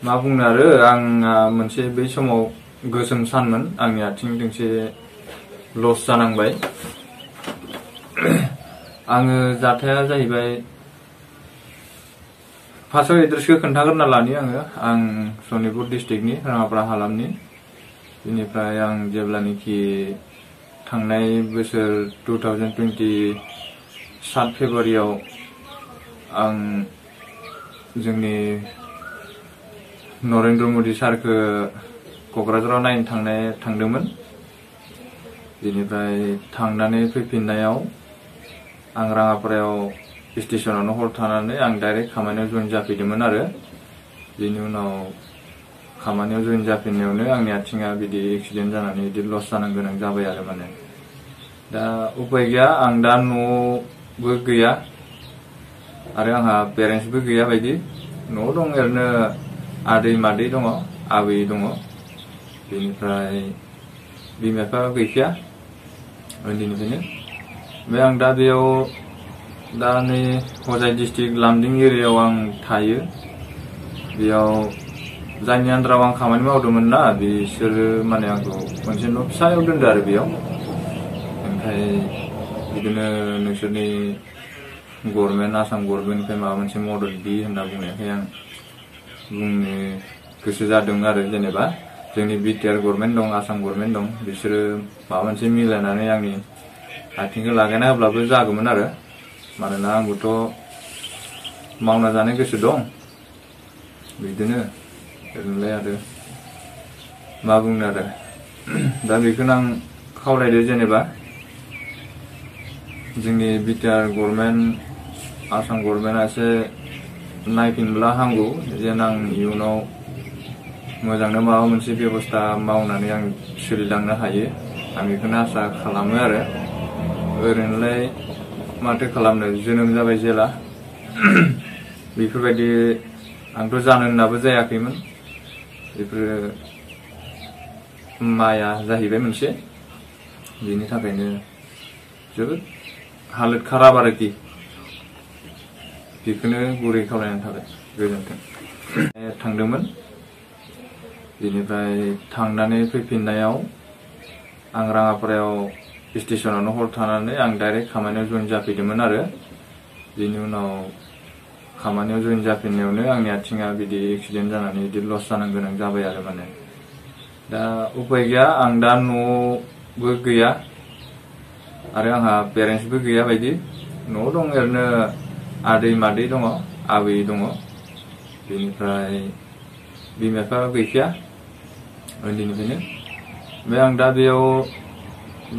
मा बुंनो आरो आंहा मोनसे बै समाव गोसोम सानमोन आंनि आथिं दोंसे लस जानांबाय। आङो जाथाया जाहैबाय फार्स्टआव एड्रेसखौ खोन्थाग्रोना लानि आं सनितपुर डिस्ट्रिक्टनि राङापारा हालामनि। बेनिफ्राय आं जेब्लानोखि थांनाय बोसोर 2020 फेब्रुवारियाव आं जोंनि नरेन्द्र मदि सारखौ क'क्राझाराव नायनो थांदोंमोन। बेनिफ्राय थांनानै फैफिननायाव आं राङापारायाव स्टेशनावनो हर थानानै आं डाइरेक्ट खामानियाव जइन जाफैदोंमोन आरो बेनि उनाव खामानियाव जइन जाफिननायावनो आंनि आथिङा बिदि एक्सिडेन्ट जानानै बिदि लस जानो गोनां जाबाय आरो माने दा उपाय गैया। आं दा न'बो गैया आरो आंहा पेरेन्टसबो गैया बायदि। न'आव दं ओरैनो आदै मादै दङ, आबै दङ। बेनिफ्राय बिमा बिफा गैखाया उन्दैनिफ्रायनो। ओमफ्राय आं दा बेयाव दा नै हजाइ डिस्ट्रिक्ट लामदिं एरियायाव आं थायो। बेयाव जायनि आन्दाराव आं खामानि मावदोंमोन ना बिसोरो माने आंखौ मोनसे न' फिसायाव दोनदो आरो बेयाव। ओमफ्राय बिदिनो नोंसोरनि गभर्नमेन्ट आसाम गभर्नमेन्टनिफ्राय माबा मोनसे मदद दि होनना बुंनायखाय आं बुंनो गोसो जादों आरो जेनेबा जोंनि बिटिआर गभर्नमेन्ट दं, आसाम गभर्नमेन्ट दं, बिसोरो माबा मोनसे मिलायनानै आंनि आथिंखौ लागायना होब्लाबो जागौमोन आरो मानोना आंबोथ' मावना जानो गोसो दं। बिदिनो ओरैनोलाय आरो मा बुंनो आरो दा बेखौनो आं खावलायदो जेनेबा जोंनि बिटिआर गभर्नमेन्ट आसाम गभर्नमेन्टआ एसे नायफिनब्ला हामगौ जेन आं इयुनाव मोजांनो माबा मोनसे बेबस्था मावनानै आं सोलिलांनो हायो। आं बेखौनो आसा खालामो आरो ओरैनोलाय माथो खालामनो जोनोम जाबाय जेला बेफोरबायदि आंथ' जानो होननाबो जायाखैमोन। बेफोरो माया जाहैबाय मोनसे। बेनि थाखायनो जोबोद हालोद खाराब आरोखि। बेखौनो गुरै खावलायनायनि थाखाय गोजोन्थों। थांदोंमोन। बेनिफ्राय थांनानै फैफिननायाव आं राङापारायाव स्टेशनावनो हर थानानै आं डाइरेक्ट खामानियाव जइन जाफैदोंमोन आरो बेनि उनाव खामानियाव जइन जाफिननायावनो आंनि आथिङा बिदि एक्सिडेन्ट जानानै बिदि लस जानो गोनां जाबाय आरो माने दा उपाय गैया। आं दा न'बो गैया आरो आंहा पेरेन्टसबो गैया बायदि। न'आव दं ओरैनो आदै मादै दङ, आबै दङ। बेनिफ्राय बिमा बिफा गैखाया उन्दैनिफ्रायनो। ओमफ्राय आं दा बेयाव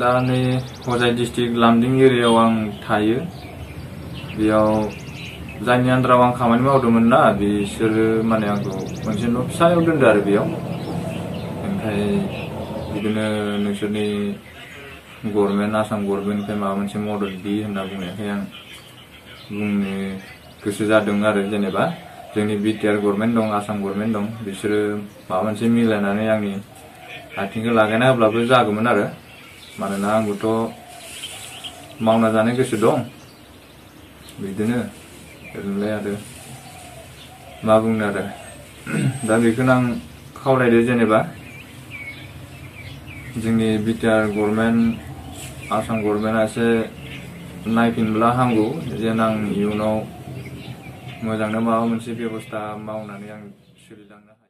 दा नै हजाइ डिस्ट्रिक्ट लामदिं एरियायाव आं थायो। बेयाव जायनि आन्दाराव आं खामानि मावदोंमोन ना बिसोरो माने आंखौ मोनसे न' फिसायाव दोनदो आरो बेयाव। ओमफ्राय बिदिनो नोंसोरनि गभर्नमेन्ट आसाम गभर्नमेन्टनिफ्राय माबा मोनसे मदद दि होनना बुंनायखाय आं बुंनो गोसो जादों आरो जेनेबा जोंनि बिटिआर गभर्नमेन्ट दं, आसाम गभर्नमेन्ट दं, बिसोरो माबा मोनसे मिलायनानै आंनि आथिंखौ लागायना होब्लाबो जागौमोन आरो मानोना आंबोथ' मावना जानो गोसो दं। बिदिनो ओरैनोलाय आरो मा बुंनो आरो दा बेखौनो आं खावलायदो जेनेबा जोंनि बिटिआर गभर्नमेन्ट आसाम गभर्नमेन्टआ एसे नायफिनब्ला हामगौ जेन आं इयुनाव मोजांनो माबा मोनसे बेबस्था मावनानै आं सोलिलांनो हायो।